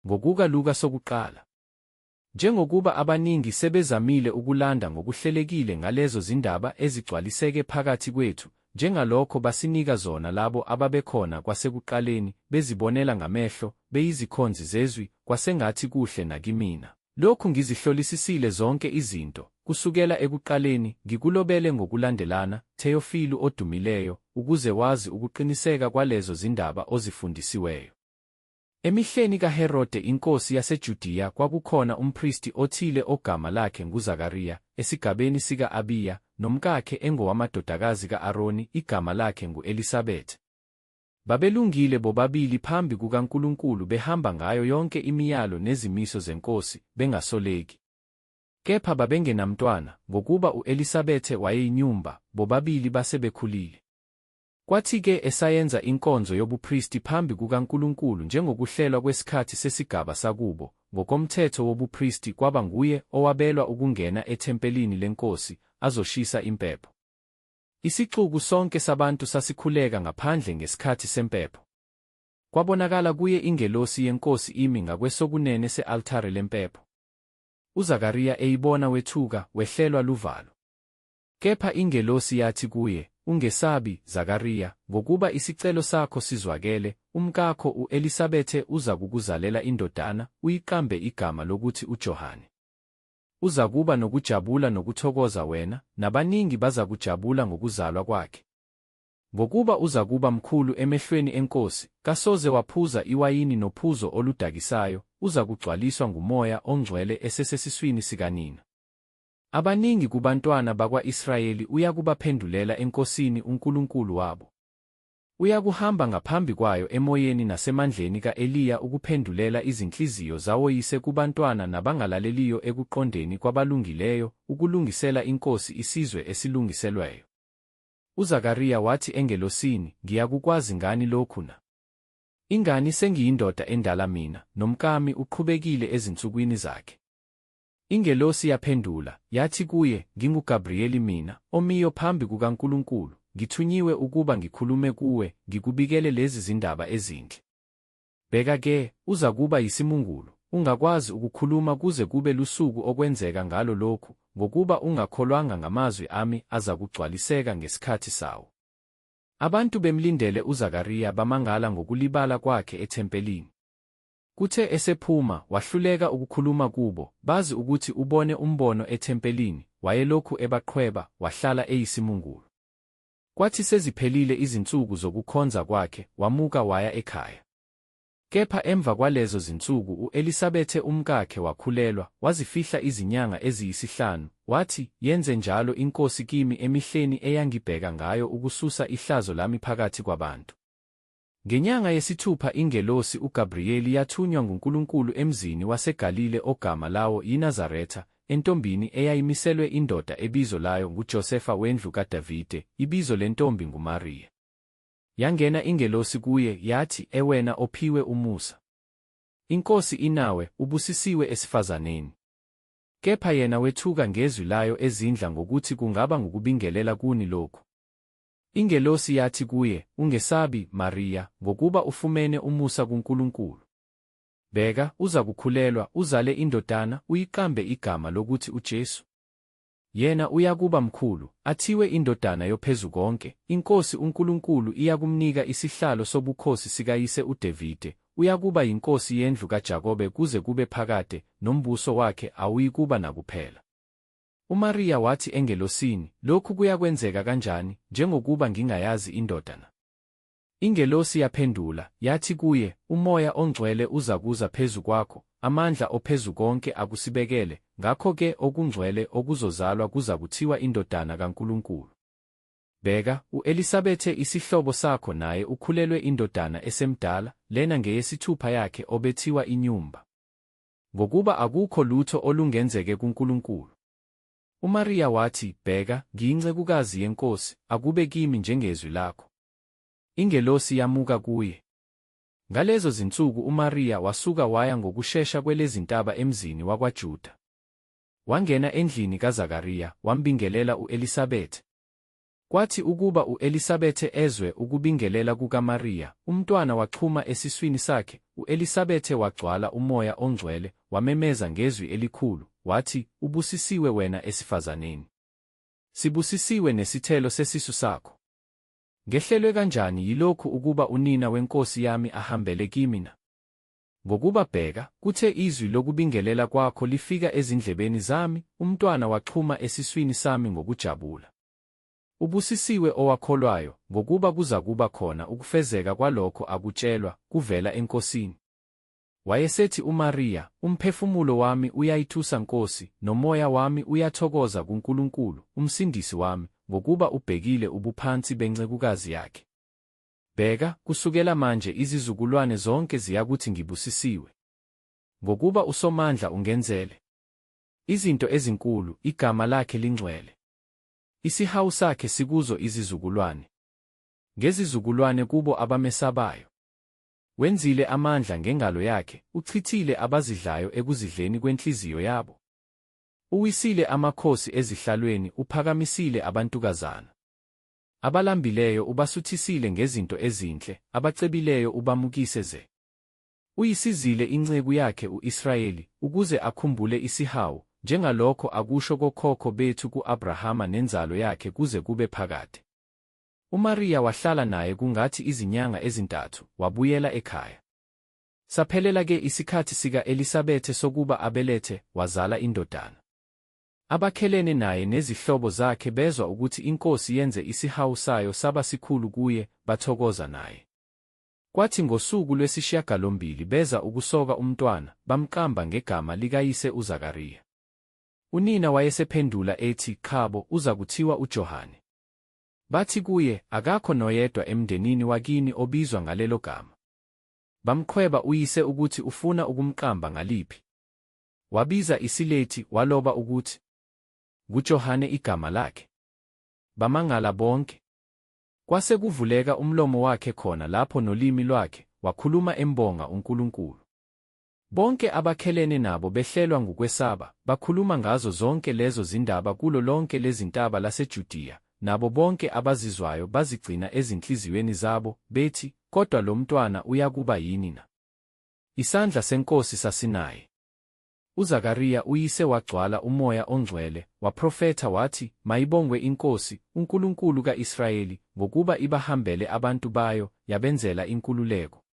Ngokuka Luka sokuqala. Njengokuba abaningi sebezamile ukulanda ngokuhlelekile ngalezo zindaba ezigcwaliseke phakathi kwethu, njengalokho basinika zona labo ababekhona kwasekuqaleni, bezibonela ngamehlo, beyizikhonzi zezwi, kwasengathi kuhle nakimina. Lokhu ngizihlolisisile zonke izinto kusukela ekuqaleni, ngikulobele ngokulandelana, Theyofilu odumileyo, ukuze wazi ukuqiniseka kwalezo zindaba ozifundisiweyo. Emihleni kaHerode inkosi yaseJudiya kwakukhona umpristi othile ogama lakhe nguZakariya, esigabeni sika-Abiya, nomkakhe engowamadodakazi ka-Aroni, igama lakhe ngu-Elisabethe. Babelungile bobabili phambi kukaNkulunkulu behamba ngayo yonke imiyalo nezimiso zeNkosi, bengasoleki. Kepha babengenamntwana, ngokuba u-Elisabethe wayeyinyumba, bobabili base bekhulile. Kwathi-ke esayenza inkonzo yobupristi phambi kukaNkulunkulu njengokuhlelwa kwesikhathi sesigaba sakubo, ngokomthetho wobupristi kwaba nguye owabelwa ukungena ethempelini leNkosi, azoshisa impepho. Isixuku sonke sabantu sasikhuleka ngaphandle ngesikhathi sempepho. Kwabonakala kuye ingelosi yeNkosi imi ngakwesokunene se-altare lempepho. UZakariya eyibona wethuka, wehlelwa luvalo. Kepha ingelosi yathi kuye, Ungesabi, Zakariya, ngokuba isicelo sakho sizwakele, umkakho u-Elisabethe uzakukuzalela indodana, uyiqambe igama lokuthi uJohane. Uzakuba nokujabula nokuthokoza wena, nabaningi bazakujabula ngokuzalwa kwakhe. Ngokuba uzakuba mkhulu emehlweni eNkosi, kasoze waphuza iwayini nophuzo oludakisayo, uzakugcwaliswa nguMoya oNgcwele esesesiswini sikanina. Abaningi kubantwana bakwa-Israyeli uyakubaphendulela eNkosini uNkulunkulu wabo. Uyakuhamba ngaphambi kwayo emoyeni nasemandleni ka-Eliya ukuphendulela izinhliziyo zawoyise kubantwana nabangalaleliyo ekuqondeni kwabalungileyo, ukulungisela iNkosi isizwe esilungiselweyo. UZakariya wathi engelosini, Ngiyakukwazi ngani lokhu na? Ingani sengiyindoda endala mina, nomkami uqhubekile ezinsukwini zakhe. Ingelosi yaphendula, yathi kuye, NginguGabriyeli mina, omiyo phambi kukaNkulunkulu, ngithunyiwe ukuba ngikhulume kuwe, ngikubikele lezi zindaba ezinhle. Bheka-ke, uzakuba yisimungulu, ungakwazi ukukhuluma kuze kube lusuku okwenzeka ngalo lokhu, ngokuba ungakholwanga ngamazwi ami azakugcwaliseka ngesikhathi sawo. Abantu bemlindele uZakariya bamangala ngokulibala kwakhe ethempelini. Kuthe esephuma, wahluleka ukukhuluma kubo, bazi ukuthi ubone umbono ethempelini, wayelokhu ebaqhweba, wahlala eyisimungulu. Kwathi seziphelile izinsuku zokukhonza kwakhe, wamuka waya ekhaya. Kepha emva kwalezo zinsuku u-Elisabethe umkakhe wakhulelwa, wazifihla izinyanga eziyisihlanu, wathi, Yenze njalo iNkosi kimi emihleni eyangibheka ngayo ukususa ihlazo lami phakathi kwabantu. Ngenyanga yesithupha ingelosi uGabriyeli yathunywa nguNkulunkulu emzini waseGalile ogama lawo yiNazaretha, entombini eyayimiselwe indoda ebizo layo nguJosefa wendlu kaDavide, ibizo lentombi nguMariya. Yangena ingelosi kuye, yathi, Ewena ophiwe umusa! INkosi inawe, ubusisiwe esifazaneni. Kepha yena wethuka ngezwi layo ezindla ngokuthi kungaba ngukubingelela kuni lokhu. Ingelosi yathi kuye, Ungesabi, Mariya, ngokuba ufumene umusa kuNkulunkulu. Bheka, uzakukhulelwa, uzale indodana, uyiqambe igama lokuthi uJesu. Yena uyakuba mkhulu, athiwe iNdodana yoPhezukonke, iNkosi uNkulunkulu iyakumnika isihlalo sobukhosi sikayise uDevide, uyakuba yinkosi yendlu kaJakobe kuze kube phakade, nombuso wakhe awuyikuba nakuphela. UMariya wathi engelosini, Lokhu kuyakwenzeka kanjani, njengokuba ngingayazi indoda na? Ingelosi yaphendula, yathi kuye, UMoya oNgcwele uzakuza phezu kwakho, amandla oPhezukonke akusibekele, ngakho-ke okungcwele okuzozalwa kuzakuthiwa iNdodana kaNkulunkulu. Bheka, u-Elisabethe isihlobo sakho naye ukhulelwe indodana esemdala, lena ngeyesithupha yakhe obethiwa inyumba. Ngokuba akukho lutho olungenzeke kuNkulunkulu. UMariya wathi, Bheka, ngiyincekukazi yeNkosi, akube kimi njengezwi lakho. Ingelosi yamuka kuye. Ngalezo zinsuku uMariya wasuka waya ngokushesha kwelezintaba emzini wakwaJuda. Wangena endlini kaZakariya, wambingelela u-Elisabethe. Kwathi ukuba u-Elisabethe ezwe ukubingelela kukaMariya, umntwana waxhuma esiswini sakhe, u-Elisabethe wagcwala uMoya oNgcwele, wamemeza ngezwi elikhulu, wathi, Ubusisiwe wena esifazaneni. Sibusisiwe nesithelo sesisu sakho. Ngehlelwe kanjani yilokhu ukuba unina weNkosi yami ahambele kimi na? Ngokuba bheka, kuthe izwi lokubingelela kwakho lifika ezindlebeni zami, umntwana waxhuma esiswini sami ngokujabula. Ubusisiwe owakholwayo, ngokuba kuzakuba khona ukufezeka kwalokho akutshelwa, kuvela eNkosini. Wayesethi uMariya, Umphefumulo wami uyayitusa Nkosi, nomoya wami uyathokoza kuNkulunkulu, uMsindisi wami, ngokuba ubhekile ubuphansi bencekukazi yakhe. Bheka, kusukela manje izizukulwane zonke ziyakuthi ngibusisiwe. Ngokuba uSomandla ungenzele izinto ezinkulu, igama lakhe lingcwele. Isihawu sakhe sikuzo izizukulwane ngezizukulwane kubo abamesabayo. Wenzile amandla ngengalo yakhe, uchithile abazidlayo ekuzidleni kwenhliziyo yabo. Uwisile amakhosi ezihlalweni, uphakamisile abantukazana. Abalambileyo ubasuthisile ngezinto ezinhle, abacebileyo ubamukise ze. Uyisizile inceku yakhe u-Israyeli, ukuze akhumbule isihawu, njengalokho akusho kokhokho bethu ku-Abrahama nenzalo yakhe kuze kube phakade. UMariya wahlala naye kungathi izinyanga ezintathu, wabuyela ekhaya. Saphelela ke isikhathi sika-Elisabethe sokuba abelethe, wazala indodana. Abakhelene naye nezihlobo zakhe bezwa ukuthi iNkosi yenze isihawu sayo saba sikhulu kuye, bathokoza naye. Kwathi ngosuku lwesishiyagalombili beza ukusoka umntwana, bamqamba ngegama likayise uZakariya. Unina wayesephendula ethi, Qhabo, uzakuthiwa uJohane. Bathi kuye, Akakho noyedwa emndenini wakini obizwa ngalelo gama. Bamqhweba uyise ukuthi ufuna ukumqamba ngaliphi. Wabiza isilethi, waloba ukuthi, NguJohane igama lakhe. Bamangala bonke. Kwase kuvuleka umlomo wakhe khona lapho nolimi lwakhe, wakhuluma embonga uNkulunkulu. Bonke abakhelene nabo behlelwa ngukwesaba, bakhuluma ngazo zonke lezo zindaba kulo lonke lezintaba laseJudiya, nabo bonke abazizwayo bazigcina ezinhliziyweni zabo, bethi, Kodwa lo mntwana uyakuba yini na? Isandla seNkosi sasinaye. UZakariya uyise wagcwala uMoya oNgcwele, waprofetha wathi, Mayibongwe iNkosi, uNkulunkulu ka-Israyeli, ngokuba ibahambele abantu bayo, yabenzela inkululeko.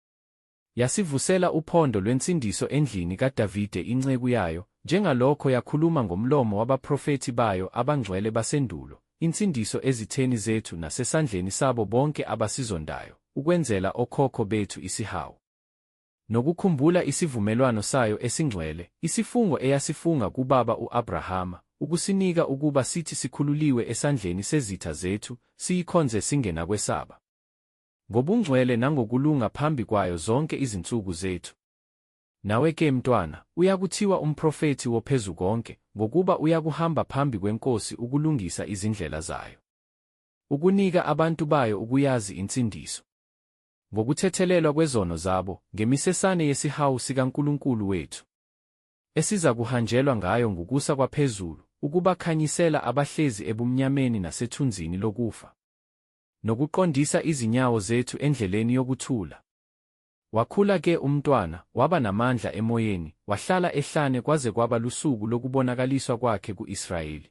Yasivusela uphondo lwensindiso endlini kaDavide inceku yayo, njengalokho yakhuluma ngomlomo wabaprofethi bayo abangcwele basendulo, insindiso ezitheni zethu nasesandleni sabo bonke abasizondayo, ukwenzela okhokho bethu isihawu. Nokukhumbula isivumelwano sayo esingcwele, isifungo eyasifunga kubaba u-Abrahama, ukusinika ukuba sithi sikhululiwe esandleni sezitha zethu, siyikhonze singenakwesaba. Ngobungcwele nangokulunga phambi kwayo zonke izinsuku zethu. Nawe ke mntwana, uyakuthiwa umprofethi woPhezukonke, ngokuba uyakuhamba phambi kweNkosi ukulungisa izindlela zayo. Ukunika abantu bayo ukuyazi insindiso. Ngokuthethelelwa kwezono zabo, ngemisesane yesihawu sikaNkulunkulu wethu. Esizakuhanjelwa ngayo ngukusa kwaphezulu, ukubakhanyisela abahlezi ebumnyameni nasethunzini lokufa. Nokuqondisa izinyawo zethu endleleni yokuthula. Wakhula ke umntwana, waba namandla emoyeni, wahlala ehlane kwaze kwaba lusuku lokubonakaliswa kwakhe ku-Israyeli.